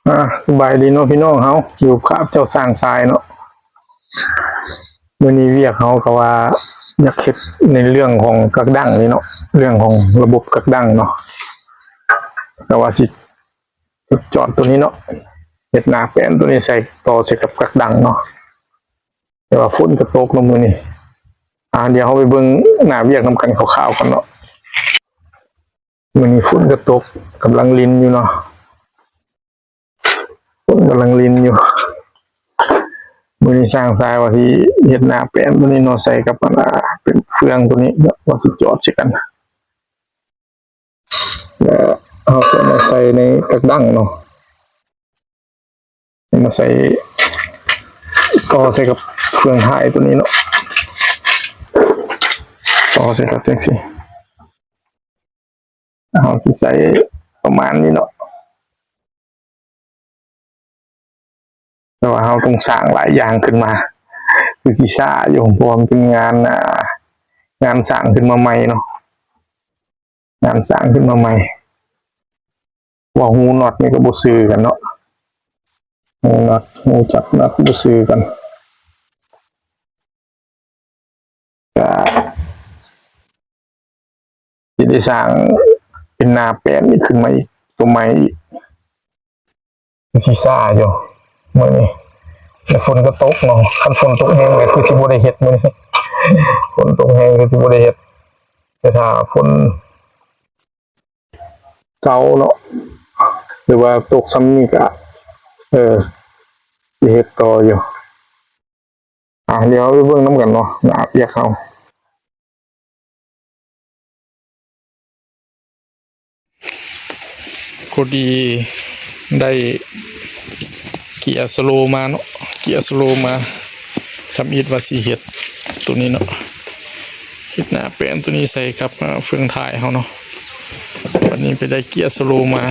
ອ່າ ສະບາຍດີເນາະພີ່ນ້ອງເຮົາ ຢູ່ກັບເຈົ້າຊ່າງຊາຍເນາະ. ມື້ນີ້ວຽກເຮົາກໍວ່າຢາກເຮັດໃນເລື່ອງຂອງກັກດັງນີ້ເນາະ ເລື່ອງຂອງລະບົບກັກດັງເນາະ ກໍວ່າຊິ ຈອດຕົວນີ້ເນາະ ເຮັດໜ້າແປນຕົວນີ້ໃສ່ ຕໍ່ໃສ່ກັບກັກດັງເນາະ ແຕ່ວ່າຝົນກໍຕົກເນາະມື້ນີ້. ອ່າ ດຽວເຮົາໄປເບິ່ງໜ້າວຽກນຳກັນຄ່າວໆກ່ອນເນາະ. ມື້ນີ້ຝົນກໍຕົກ ກຳລັງລິນຢູ່ເນາະ ຝົນກຳລັງລິນຢູ່. ມື້ນີ້ຊ່າງຊາຍວ່າຊິເຮັດໜ້າແປນຕົວນີ້ເນາະ ໃສ່ກັບອັນ ອ່າ ເປັນເຟືອງຕົວນີ້ເນາະ ວ່າຊິຈອດໃສ່ກັນ. ແລ້ວເຮົາກໍມາໃສ່ໃນກັກດັງເນາະ ມາໃສ່ ຕໍ່ໃສ່ກັບເຟືອງທ້າຍຕົວນີ້ເນາະ ຕໍ່ໃສ່ກັບຈັ່ງຊີ້. ເຮົາຊິໃສ່ປະມານນີ້ເນາະ. ແຕ່ວ່າເຮົາຕ້ອງສ້າງຫຼາຍຢ່າງຂຶ້ນມາ ຄືຊິຊ້າຢູ່ ເພາະວ່າມັນເປັນງານ ອ່າ ງານສ້າງຂຶ້ນມາໃໝ່ເນາະ ງານສ້າງຂຶ້ນມາໃໝ່. ວ່າຮູນັອດນີ້ກໍບໍ່ຊື່ກັນເນາະ ຮູນັອດ ຮູຈັບນັອດບໍ່ຊື່ກັນ. ກະຊິໄດ້ສ້າງເປັນໜ້າແປນນີ້ຂຶ້ນມາອີກ ຕົວໃໝ່ອີກ ຄືຊິຊ້າຢູ່ມື້ນີ້. ແລະຝົນກໍຕົກເນາະ ຄັນຝົນຕົກແຮງກໍຄືຊິບໍ່ໄດ້ເຮັດມື້ນີ້ ຝົນຕົກແຮງຄືຊິບໍ່ໄດ້ເຮັດ. ແຕ່ຖ້າຝົນເຊົາເນາະ ຫຼືວ່າຕົກຊ່ຳນີ້ກະ ເອີ ຊິເຮັດຕໍ່ຢູ່. ອ່າ ດຽວໄປເບິ່ງນຳກັນເນາະ ໜ້າວຽກເຮົາ. ພໍດີໄດ້ເກຍສະໂລມາເນາະ ເກຍສະໂລມາ ທຳອິດວ່າຊິເຮັດໂຕນີ້ເນາະ ເຮັດໜ້າແປນໂຕນີ້ໃສ່ກັບ ອ່າ ເຟືອງທ້າຍເຮົາເນາະ. ບັດນີ້ໄປໄດ້ເກຍສະໂລມາ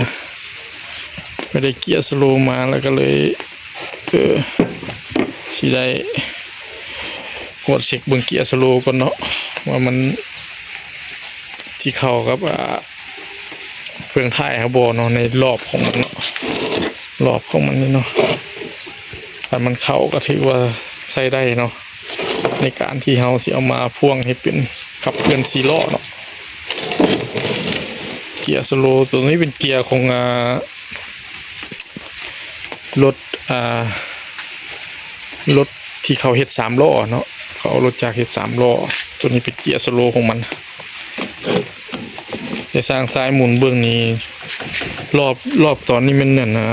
ໄປໄດ້ເກຍສະໂລມາ ແລ້ວກໍເລີຍ ເອີ ຊິໄດ້ກວດເຊັກເບິ່ງເກຍສະໂລກ່ອນເນາະ ວ່າມັນຊິເຂົ້າກັບ ອ່າ ເຟືອງທ້າຍເຮົາບໍ່ເນາະ ໃນລອບຂອງມັນເນາະ ລອບຂອງມັນນີ້ເນາະ. ຄັນມັນເຂົ້າກໍຖືວ່າໃຊ້ໄດ້ເນາະ ໃນການທີ່ເຮົາຊິເອົາມາພ່ວງໃຫ້ເປັນຂັບເຄື່ອນສີ່ລໍ້ເນາະ. ເກຍສະໂລ ໂຕນີ້ເປັນເກຍຂອງ ອ່າ ລົດ ອ່າ ລົດທີ່ເຂົາເຮັດສາມລໍ້ເນາະ ເຂົາເອົາລົດຈັກເຮັດສາມລໍ້. ໂຕນີ້ເປັນເກຍສະໂລຂອງມັນ. ແຕ່ຊ່າງຊາຍໝູນເບິ່ງນີ້ ລອບ ລອບຕອນນີ້ແມ່ນນັ້ນນະ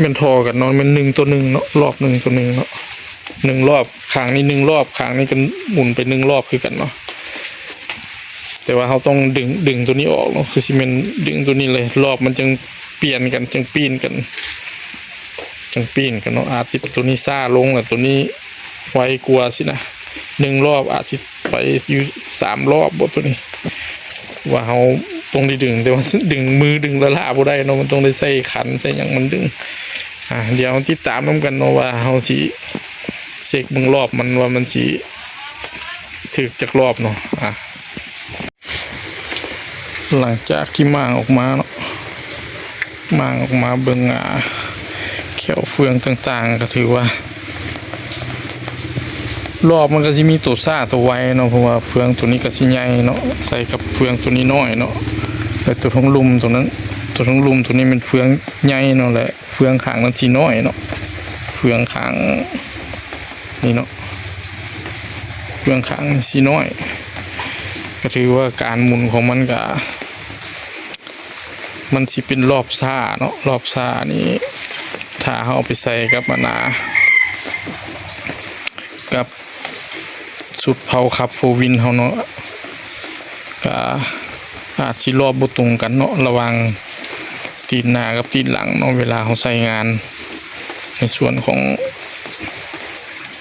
ແມ່ນທໍ່ກັນເນາະ ແມ່ນໜຶ່ງຕໍ່ໜຶ່ງເນາະ ລອບໜຶ່ງຕໍ່ໜຶ່ງເນາະ ໜຶ່ງລອບ ຂ້າງນີ້ໜຶ່ງລອບ ຂ້າງນີ້ກໍໝູນໄປໜຶ່ງລອບຄືກັນເນາະ. ແຕ່ວ່າເຮົາຕ້ອງດຶງ ດຶງໂຕນີ້ອອກເນາະ ຄືຊິແມ່ນດຶງໂຕນີ້ເລີຍ ລອບມັນຈັ່ງປ່ຽນກັນ ຈັ່ງປີ້ນກັນ ຈັ່ງປີ້ນກັນເນາະ. ອາດຊິໂຕນີ້ຊ້າລົງ ແລ້ວໂຕນີ້ໄວກວ່າຊີ້ນະ ໜຶ່ງລອບອາດຊິໄປຢູ່ສາມລອບບໍ ໂຕນີ້ ວ່າເຮົາຕ້ອງໄດ້ດຶງ ແຕ່ວ່າດຶງມືດຶງລ້າໆບໍ່ໄດ້ເນາະ ມັນຕ້ອງໄດ້ໃຊ້ຄັນໃຊ້ຫຍັງມັນດຶງ. ອ່າ ດຽວເຮົາຕິດຕາມນຳກັນເນາະ ວ່າເຮົາຊິເຊັກເບິ່ງລອບມັນວ່າມັນຊິຖືກຈັກລອບເນາະ. ອ່າ ຫຼັງຈາກທີ່ມ້າງອອກມາເນາະ ມ້າງອອກມາເບິ່ງ ອ່າ ແຂ້ວເຟືອງຕ່າງໆ ກໍຖືວ່າລອບມັນກໍຊິມີໂຕຊ້າໂຕໄວເນາະ ເພາະວ່າເຟືອງໂຕນີ້ກໍຊິໃຫຍ່ເນາະ ໃສ່ກັບເຟືອງໂຕນີ້ນ້ອຍເນາະ. ແລະໂຕເທິງລຸ່ມໂຕນັ້ນ ໂຕເທິງລຸ່ມໂຕນີ້ແມ່ນເຟືອງໃຫຍ່ເນາະ ແລະເຟືອງຂ້າງນັ້ນຊິນ້ອຍເນາະ ເຟືອງຂ້າງນີ້ເນາະ ເຟືອງຂ້າງນີ້ຊິນ້ອຍ. ກໍຖືວ່າການໝູນຂອງມັນກໍ ມັນຊິເປັນລອບຊ້າເນາະ ລອບຊ້ານີ້ ຖ້າເຮົາເອົາໄປໃສ່ກັບອັນນ່າ ກັບຊຸດເຜົາຂັບໂຟວິນເຮົາເນາະ ກະອາດຊິລອບບໍ່ຕົງກັນເນາະ ລະຫວ່າງຕີນໜ້າກັບຕີນຫຼັງເນາະ ເວລາເຮົາໃຊ້ງານໃນສ່ວນຂອງ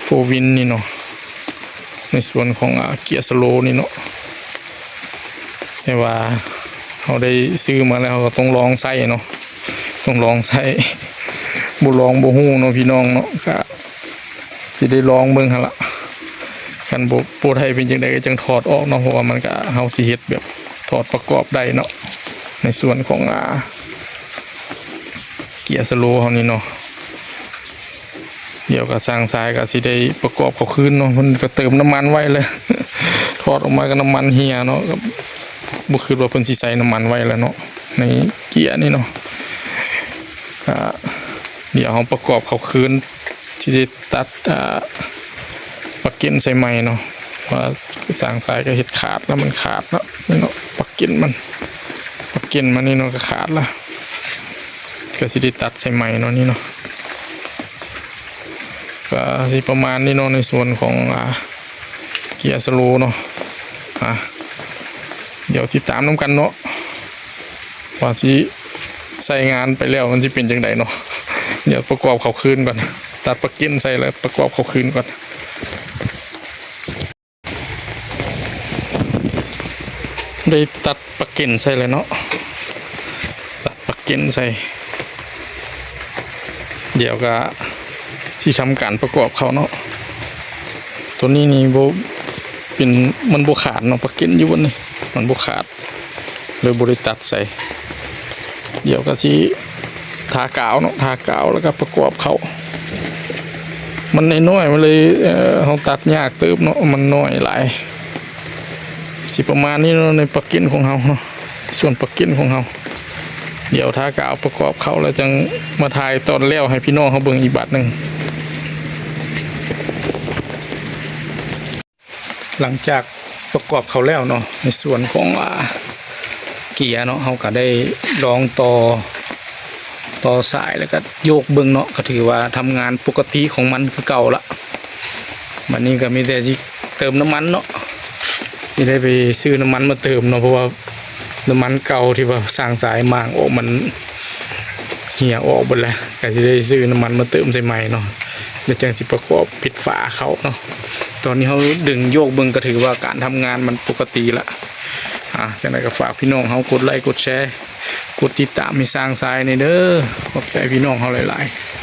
ໂຟວິນນີ້ເນາະ ໃນສ່ວນຂອງ ອາ ເກຍສະໂລນີ້ເນາະ. ແຕ່ວ່າເຮົາໄດ້ຊື້ມາແລ້ວ ເຮົາກໍຕ້ອງລອງໃຊ້ເນາະ ຕ້ອງລອງໃຊ້ ບໍ່ລອງບໍ່ຮູ້ເນາະພີ່ນ້ອງເນາະ ກະຊິໄດ້ລອງເບິ່ງຫັ້ນລະ. ຄັນບໍ່ ບໍ່ໄດ້ເປັນຈັ່ງໃດກໍຈັ່ງຖອດອອກເນາະ ເພາະວ່າມັນກະ ເຮົາຊິເຮັດແບບຖອດປະກອບໄດ້ເນາະ ໃນສ່ວນຂອງ ອາ ເກຍສະໂລເຮົານີ້ເນາະ. ດຽວກໍຊ່າງຊາຍກໍຊິໄດ້ປະກອບເຂົ້າຄືນເນາະ, ເພິ່ນກໍເຕີມນ້ຳມັນໄວ້ແລ້ວ ຖອດອອກມາກໍນ້ຳມັນເຮຍເນາະ, ກໍບໍ່ຄິດວ່າເພິ່ນຊິໃສ່ນ້ຳມັນໄວ້ແລ້ວເນາະ ໃນເກຍນີ້ເນາະ. ກໍດຽວເຮົາປະກອບເຂົ້າຄືນ ຊິໄດ້ຕັດ ອ່າ ປາກເກັນໃສ່ໃໝ່ເນາະ, ວ່າຊ່າງຊາຍກໍເຮັດຂາດແລ້ວ ມັນຂາດເນາະ ນີ້ເນາະ ປາກເກັນມັນ ປາກເກັນມັນນີ້ເນາະ ກໍຂາດລະ ກໍຊິໄດ້ຕັດໃສ່ໃໝ່ເນາະ ນີ້ເນາະ. ກໍຊິປະມານນີ້ເນາະ ໃນສ່ວນຂອງ ອ່າ ເກຍສະໂລເນາະ. ອ່າ ດຽວຕິດຕາມນຳກັນເນາະ ວ່າຊິໃຊ້ງານໄປແລ້ວມັນຊິເປັນຈັ່ງໃດເນາະ. ດຽວປະກອບເຂົ້າຄືນກ່ອນ, ຕັດປາກເກັນໃສ່ແລ້ວປະກອບເຂົ້າຄືນກ່ອນ. ໄດ້ຕັດປາກເກັນໃສ່ແລ້ວເນາະ, ຕັດປາກເກັນໃສ່. ດຽວກະຊິທຳການປະກອບເຂົ້າເນາະ. ໂຕນີ້ນີ້ບໍ່ເປັນ ມັນບໍ່ຂາດເນາະ, ປາກເກັນຢູ່ບ່ອນນີ້ມັນບໍ່ຂາດ ເລີຍບໍ່ໄດ້ຕັດໃສ່. ດຽວກະຊິທາກາວເນາະ, ທາກາວແລ້ວກະປະກອບເຂົ້າ. ມັນນ້ອຍໆ ມັນເລີຍ ເອີ ເຮົາຕັດຍາກເຕີບເນາະ, ມັນນ້ອຍຫຼາຍ. ຊິປະມານນີ້ເນາະ ໃນປາກເກັນຂອງເຮົາເນາະ, ສ່ວນປາກເກັນຂອງເຮົາ. ດຽວທາກາວປະກອບເຂົ້າແລ້ວຈັ່ງມາຖ່າຍຕອນແລ້ວໃຫ້ພີ່ນ້ອງເຮົາເບິ່ງອີກບາດໜຶ່ງ. ຫຼັງຈາກປະກອບເຂົ້າແລ້ວເນາະ ໃນສ່ວນຂອງ ອ່າ ເກຍເນາະ, ເຮົາກະໄດ້ລອງຕໍ່ ຕໍ່ສາຍ ແລ້ວກະໂຍກເບິ່ງເນາະ, ກະຖືວ່າທຳງານປົກກະຕິຂອງມັນຄືເກົ່າລະ. ບາດນີ້ກະມີແຕ່ຊິເຕີມນ້ຳມັນເນາະ, ຊິໄດ້ໄປຊື້ນ້ຳມັນມາເຕີມເນາະ, ເພາະວ່ານ້ຳມັນເກົ່າທີ່ວ່າຊ່າງຊາຍມ້າງອອກມັນເຫຍອອກເບິດແລ້ວ, ກະຊິໄດ້ຊື້ນ້ຳມັນມາເຕີມໃສ່ໃໝ່ເນາະ, ແລ້ວຈັ່ງຊິປະກອບປິດຝາເຂົ້າເນາະ. ຕອນນີ້ເຮົາດຶງໂຍກເບິ່ງກະຖືວ່າການທຳງານມັນປົກກະຕິລະ. ອ່າ ຈັ່ງໃດກໍຝາກພີ່ນ້ອງເຮົາກົດໄລກົດແຊ ກົດຕິດຕາມໃຫ້ຊ່າງຊາຍແດ່ເດີ. ຂອບໃຈພີ່ນ້ອງເຮົາຫຼາຍໆ.